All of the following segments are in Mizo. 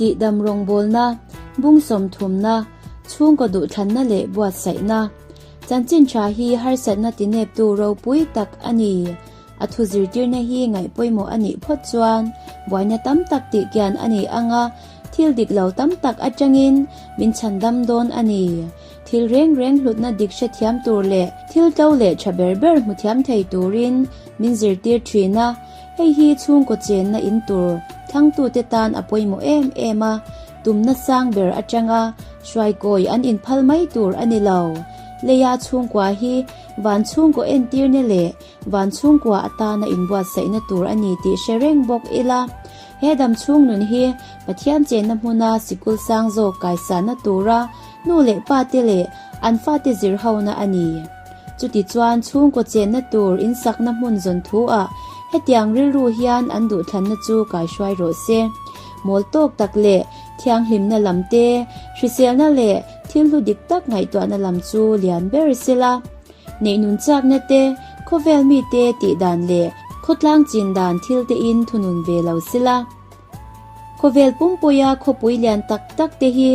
Tihdam rawngbawlna, bung sawmthumna, chhungkaw duhthlanna leh buatsaihna. Chanchin tha hi harsatna tineptu ropui tak a ni. A thu zirtirna hi ngaih pawimawh a nih phawt chuan buaina tam tak tih kian a ni ang a, thil dik lo tam tak atangin min chhandam dawn a ni. Thil reng reng hlutna dik hrethiam tur leh thil tlo leh tha ber ber hmu thiam thei turin min zirtir thin a, hei hi chhungkaw chenna in tur thlangtute tan a pawimawh em em a, tumna sang ber atanga hruaikawi an inphal mai tur a ni lo. Leia chhungkua hi van chhungkaw entirna leh Van chhungkua atana inbuatsaihna tur a ni tih hre reng bawk ila, he dam chhung nun hi Pathian chenna hmuna sikul sang zawk kaisanna tura nu leh pate leh an fate zir hona a ni. Chutichuan chhungkaw chenna tur insakna hmun zawn thu-ah hetiang rilru hian an duhthlanna chu kaihruai rawh se. Mawl tawk tak leh thianghlimna lam te, hriselna leh thil hlu dik tak ngaihtuahna lam chu lian ber sela. Neih nun chakna te, khawvel mite tih dan leh khawtlang chin dan thil te in thunun ve lo sila. Khawvel pumpuia khawpui lian tak tak te hi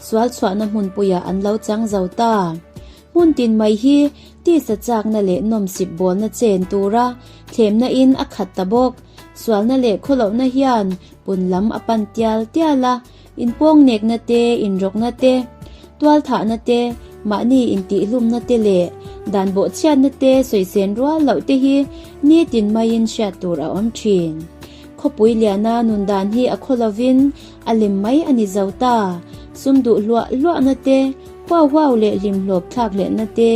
sual chhuahna hmunpuiah an lo chang zo ta. Hmun tin mai hi tisa chakna leh nawmsip bawlna chen tura thlemna in a khat ta bawk. Sualna leh khawlohna hian pun lam a pan tial tial a, Inpawngnekna te, inrawkna te, tualthahna te, mahni intihhlumna te leh dan bawhchhiatna te sawichen rual loh te hi nitin maiin hriat tur a awm thin. Khawpui liana nun dan hi a khaw lovin a lim mai a ni zo ta. Sum duh hluah hluahna te, huau huau leh hlimhlawp thlak hlehna te,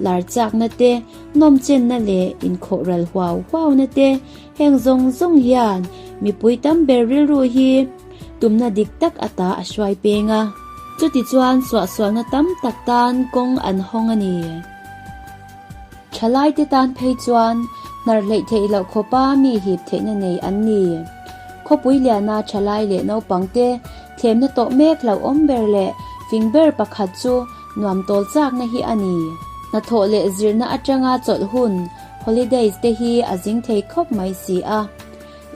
lar chakna te, nawmchenna leh inkhawhral huau huauna te, heng zawng zawng hian mipui tam ber rilru hi Tumna dik tak ata a hruai peng a. Chutichuan suahsualna tam tak tan kawng an hawng a ni. Thalaite tan phei chuan hnar hleih theih loh khawpa mi hip theihna nei an ni. Khawpui liana thalai leh naupangte thlemna tawh mek hlauhawm ber leh fing ber pakhat chu nuam tawl chakna hi a ni. Hnathawh leh zirna atanga chawlh hun, holidays, te hi a zing thei khawp mai si a.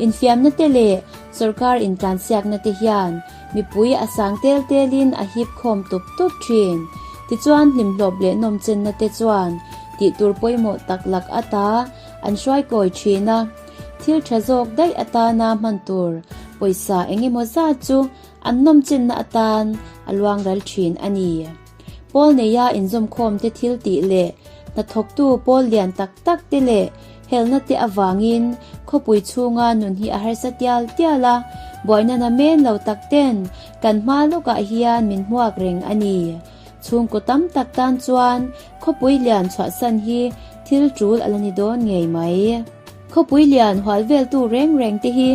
Infiamna te leh sorkar intlansiakna te hian mipui a sang tel telin a hip khawm tup tup thin. Tichuan hlimhlawp leh nawmchenna te chuan tih tur pawimawh tak lak ata an hruai kawi thin a, thil tha zawk daih atana hman tur pawisa eng emaw zat chu an nawmchenna atan a luang ral thin a ni. Pawl neia inzawmkhawm te thil tih leh hnathawktu pawl lian tak tak te leh helna te avangin khawpui chhunga nun hi a harsa tial tial a, buaina na men lo tak ten kan hma lawkah hian min hmuak reng a ni. Chhungkaw tam tak tan chuan khawpui lian chhuahsan hi thil tul a la ni dawn ngei mai. Khawpui lian hual veltu reng reng te hi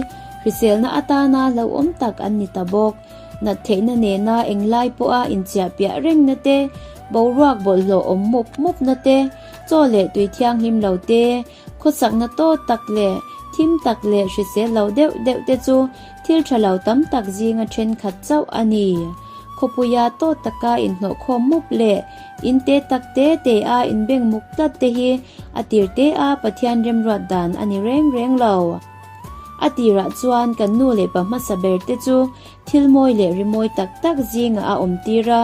hriselna atana hlauhawm tak an ni ta bawk. Nat theihna nena englai pawha inchiah piah rengna te, boruak bawlhhlawh awm mup mupna te, chaw leh tui thianghlim lo te, khawsakna tawt tak leh thim tak leh hrisel lo deuh deuh te chu thil tha lo tam tak zinga thenkhat chauh a ni. Khawpuia tawt taka inhnawhkhawm mup leh in te tak te te a inbeng muk tlat te hi a tir te a Pathian remruat dan a ni reng reng lo. A tirah chuan kan nu leh pa hmasa ber te chu thil mawi leh rimawi tak tak zingah a awm tir a,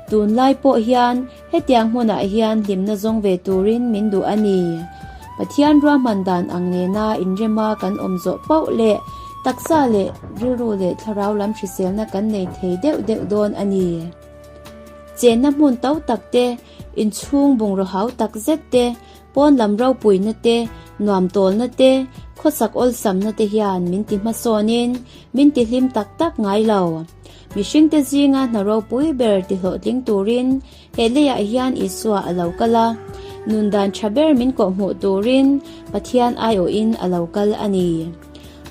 tunlai pawh hian hetiang hmunah hian hlimna zawng ve turin min duh a ni. Pathian ruahman dan ang nena inrema kan awm zawh pauh leh taksa leh rilru leh thlarau lam hriselna kan nei thei deuh deuh dawn a ni. Chenna hmun to tak te, inchhung bungraw hau tak zet te, Pawn lam ropuina te, nuam tawlna te, khawsak awlsamna te hian min ti hmasawnin min ti hlim tak tak ngai lo. Mihringte zinga hna ropui ber ti hlawhtling turin he leiah hian Isua a lo kal a, nun dan tha ber min kawhhmuh turin Pathian aiawhin a lo kal a ni.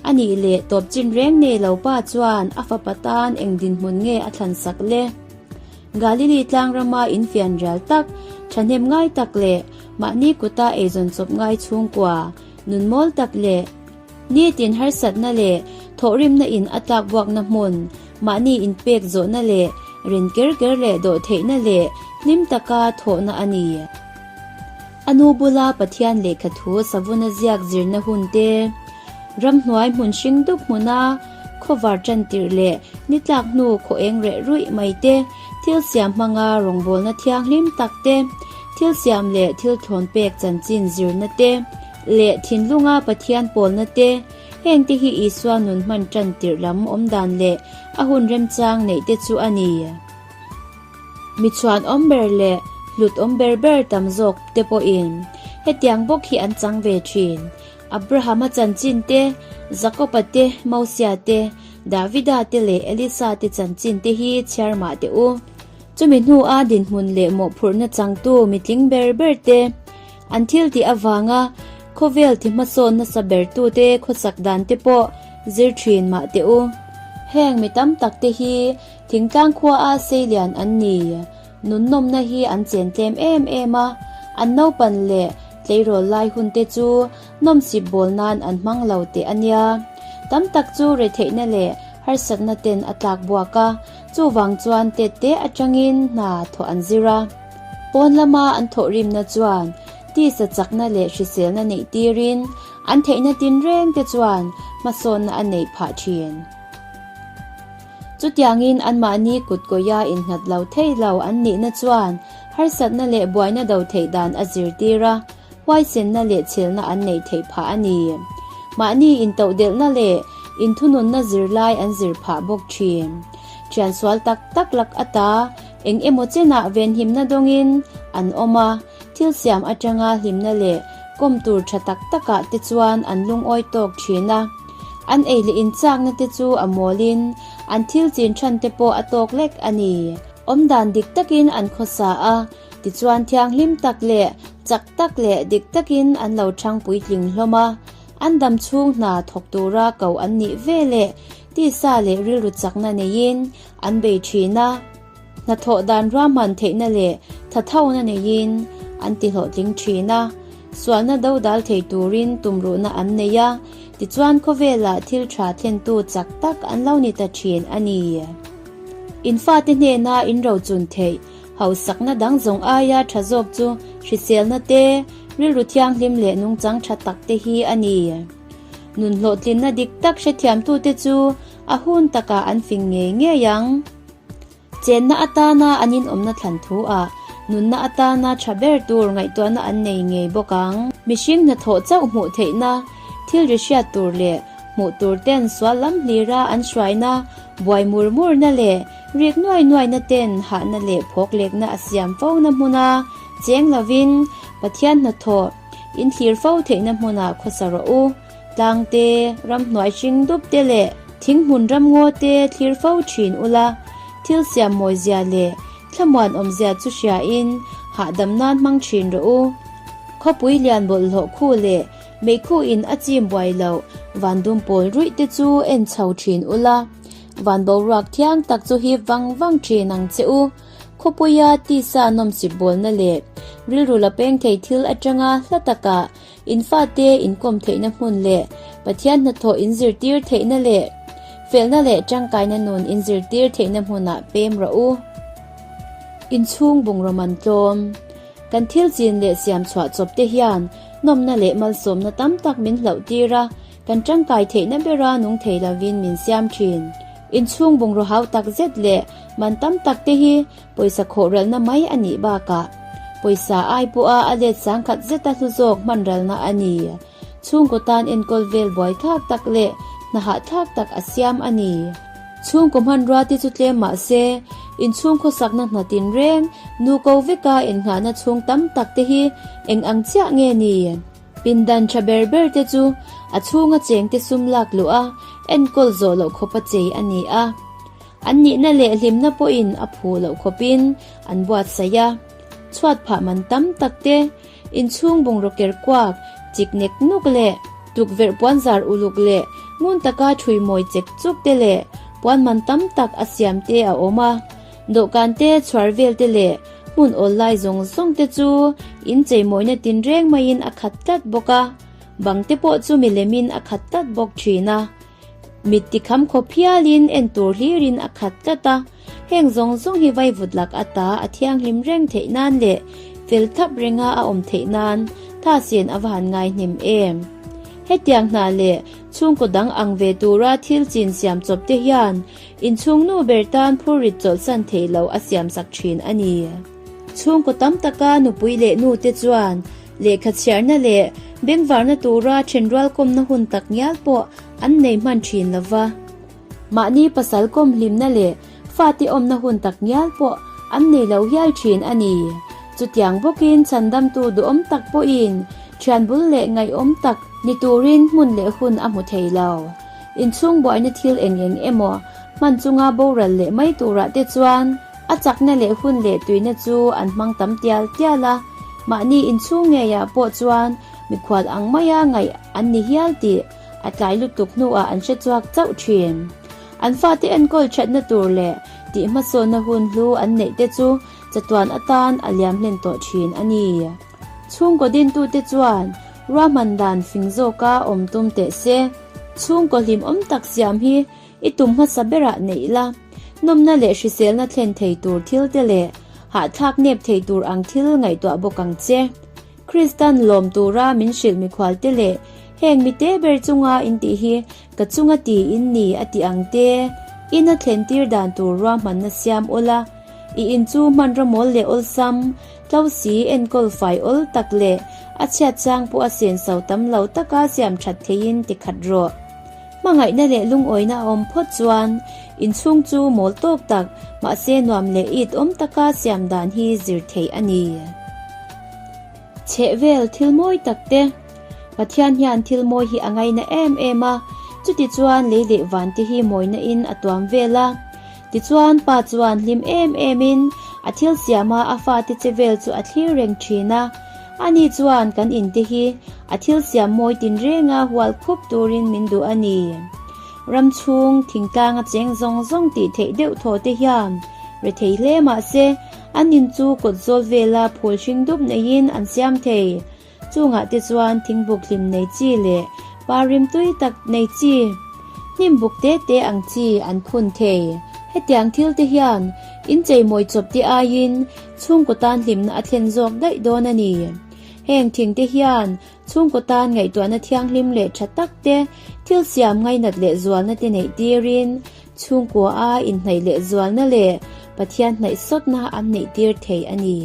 A nih leh tawp chin reng nei lo pa chuan a fapa tan eng dinhmun nge a thlansak le? Galili tlang rama infian rial tak, thahnem ngai tak leh mahni kuta eizawn chawp ngai chhungkua, nun mawl tak leh nitin harsatna leh thawhrimna in a tlak buakna hmun, mahni inpek zawhna leh ren ker ker leh dawhtheihna leh hlim taka thawhna a ni. A nu bula Pathian lehkhathu savuna ziak zirna hun te, ramhnuai hmun hring dup hmuna. Khawvar ṭantirh leh ni tlak hnu khaw eng reh ruih mai te, thil siam hmanga rawngbawlna thianghlim tak te, thil siam leh thil thlawn pek chanchin zirna te, leh thinlunga Pathian pawlna te, heng te hi Isua nun hman ṭantirh lam awmdan leh a hun remchang neih te chu a ni. Mi chhuan awm ber leh hlut awm ber ber tam zawk te pawhin hetiang bawk hi an chang ve ṭhin. Abrahama chanchin te, Jakoba te, Mosia te, Davida te leh Elisa te chanchin te hi chhiar mah teh u. Chumi hnua dinhmun leh mawhphurhna changtu mitling ber ber te, an thil tih avanga khawvel thi hmasawn nasa bertute khawsak dan te pawh zir thin mah teh u. Heng mi tam tak te hi thingtlang khuaa seilian an ni. Nunnawmna hi an chen tlem em em a, an naupan leh tleirawl lai hun te chu nawmsip bawl nan an hmang lo teh a nia. Tam tak chu retheihna leh harsatna ten a tlak buak a, chuvang chuan tet te atangin hna thawh an zir a. Pawn lama an thawhrimna chuan tisa chakna leh hriselna neih tirin an theihna tinreng te chuan hmasawnna a neih phah thin. Chutiangin anmahni kutkawia innghat lo thei lo an nihna chuan harsatna leh buaina do theih dan a zirtir a, huaisenna leh chhelna an neih theih phah a ni. Mahni intohdelhna leh inthununna zirlai an zir phah bawk thin. Thian sual tak tak lak ata eng emaw chenah venhimna dawngin an awm a, thil siam atanga hlimna leh kawm tur tha tak takah te chuan an lungawi tawk thin a. An ei leh inchakna te chu a mawlin an thil chin than te pawh a tawk lek a ni. Awmdan dik takin an khawsa a, tichuan thianghlim tak leh chak tak leh dik takin an lo thang puitling hlawm a. An dam chhung hna thawk tura ko an nih ve leh tisa leh rilru chakna neiin an bei thin a. Hnathawh dan ruahman theihna leh thathona neiin an ti hlawhtling thin a, sualna dodal thei turin tumruhna an nei a, tichuan khawvelah thil tha thlentu chak tak an lo ni ta thin a ni. In fate hnena in rochun theih hausakna dang zawng aia tha zawk chu hriselna te, rilru thianghlim leh nungchang tha tak te hi a ni. Nun hlawhtlinna dik tak hrethiamtute chu a hun takah an fing ngei ngei ang. Chenna atana an inawmna thlan thu ah nunna atana tha ber tur ngaihtuahna an nei ngei bawk ang. Mihring hnathawh chauh hmuh theihna, thil ri hriat tur leh hmuh tur ten sual lam hlira an hruaina, buai mur murna leh rik nuai nuaina ten hahna leh phawk lekna a siam fo na hmuna cheng lovin Pathian hnathawh inthlir fo theihna hmunah khawsa rawh u. Tlang te, ramhnuai hring dup te leh thinghmun ramngaw te thlir fo thin ula, thil siam mawizia leh thlamuan awmzia chu hriain hahdam nan hmang thin rawh u. Khawpui lian bawlhhlawh khu leh meikhu in a chim buai loh van dum pawl ruih te chu en chho thin ula, van boruak thiang tak chu hip vang vang thin ang che u. Khawpuia tisa nawmsip bawlna leh rilru la peng thei thil atanga hla takah In fate inkawm theihna hmun leh Pathian hnathawh inzirtir theihna leh felna leh tangkaina nun inzirtir theihna hmunah pem rawh u. Inchhung bungraw man tlawm. Kan thil chin leh siam chhuah chawp te hian nawmna leh malsawmna tam tak min hlauh tir a, kan tangkai theihna bera nung thei lovin min siam thin. Inchhung bungraw hau tak zet leh man tam tak te hi Pawisa khawhralna mai a nih bakah pawisa ai pawha a let sangkhat zeta hlu zawk hmanralna a ni. Chhungkaw tan enkawl vel buaithlak tak leh hnahahthlak tak a siam a ni. Chhungkaw hmanrua te chu tlem mah se, inchhung khawsakna hna tinreng, nu ko veka innghahna chhung tam tak te hi eng ang chiah nge ni? Pindan tha ber ber te chu a chhunga chengte sum lak luh a, enkawl zawh loh khawpa chei a ni a. An nihna leh hlimna pawhin a phu loh khawpin an buatsaih a, chhuat phah man tam tak te, inchhung bungraw ker kuak, chik nek nuk leh tukverh puanzar uluk leh ngun taka ṭhui mawi chek chuk te leh puan man tam tak a siam te a awm a. Dawhkan te, chhuar vel te leh hmun awl lai zawng zawng te chu incheimawina tinreng maiin a khat tlat bawk a, bang te pawh chu milemin a khat tlat bawk ṭhin a. Mit tikham khawp hialin en tur hlirin a khat tlat a, heng zawng zawng hi vaivut lak ata a thianghlim reng theih nan leh fel thlap renga a awm theih nan tha sen a va han ngai hnem em. Hetiang hna leh chhungkaw dang ang ve tura thil chin siam chawp te hian inchhung nu ber tan phurrit chawlhsan theih loh a siamsak thin a ni. Chhungkaw tam taka nupui leh nu te chuan lehkha chhiarna leh bengvarna tura thenrual kawmna hun tak ngial pawh an nei hman thin lo va. Mahni pasal kawm hlimna leh fate awmna hun tak ngial pawh an nei lo hial thin a ni. Chutiang bawkin chhandamtu duhawm tak pawhin thian bul leh ngaihawm tak ni turin hmun leh hun a hmu thei lo. Inchhung buaina thil eng eng emaw hman chunga boral leh mai turah te chuan a chakna leh hun leh tuina chu an hmang tam tial tial a, mahni inchhung ngeiah pawh chuan mikhual ang maia ngaih an ni hial tih A tlai lutuk hnuah an hre chhuak chauh thin. An fate enkawl thatna tur leh tih hmasawnna hun hlu an neih te chu chatuan atan a liam hlen tawh thin a ni. Chhungkaw dintute chuan ruahman dan fing zawka awm tum teh se. Chhungkaw hlimawm tak siam hi i tum hmasa berah neih la. Nawmna leh hriselna thlen thei tur thil te leh hahthlak nep thei tur ang thil ngaihtuah bawk ang che. Kristan lawm tura min hrilh mikhualte leh heng mite ber chunga in tih hi ka chunga ti in ni a ti ang te, ina thlen tir dan tur ruahmanna siam awl a, i in chu hmanraw mawl leh awlsam, tlo si enkawl fai awl tak leh a chhiat chang pawh a senso tam lo taka siam that theihin ti khat rawh. Hmangaihna leh lungawina a awm phawt chuan inchhung chu mawl tawk tak mahse nuam leh it awm taka siam dan hi zir theih a ni. Chhehvel thil mawi tak te. Pathian hian thil mawi hi a ngaina em em a, chutichuan lei leh van te hi mawina in a tuam vel a. Tichuan pa chuan hlim em em in a thil siam a a fate che vel chu a thlir reng thin a. Ani chuan kan in te hi a thil siam mawi tinrenga hual khup turin min duh a ni. Ram chhung thingtlang a cheng zawng zawng tih theih deuh thaw te hian rethei hle mahse an in chu kawt zawl vela phul hring dup neiin an siam thei. Chungah te chuan thingbuk hlim nei chi leh pa rimtui tak nei chi, hnimbuk te te ang chi an phun thei. Hetiang thil te hian incheimawi chawp te aiin chhungkaw tan hlimna a thlen zawk daih dawn a ni. Heng thing te hian chhungkaw tan ngaihtuahna thianghlim leh tha tak te, thil siam ngainat leh zualna te neih tirin chhungkua a inhnaih leh zualna leh Pathian hnaihsawtna an neih tir thei a ni.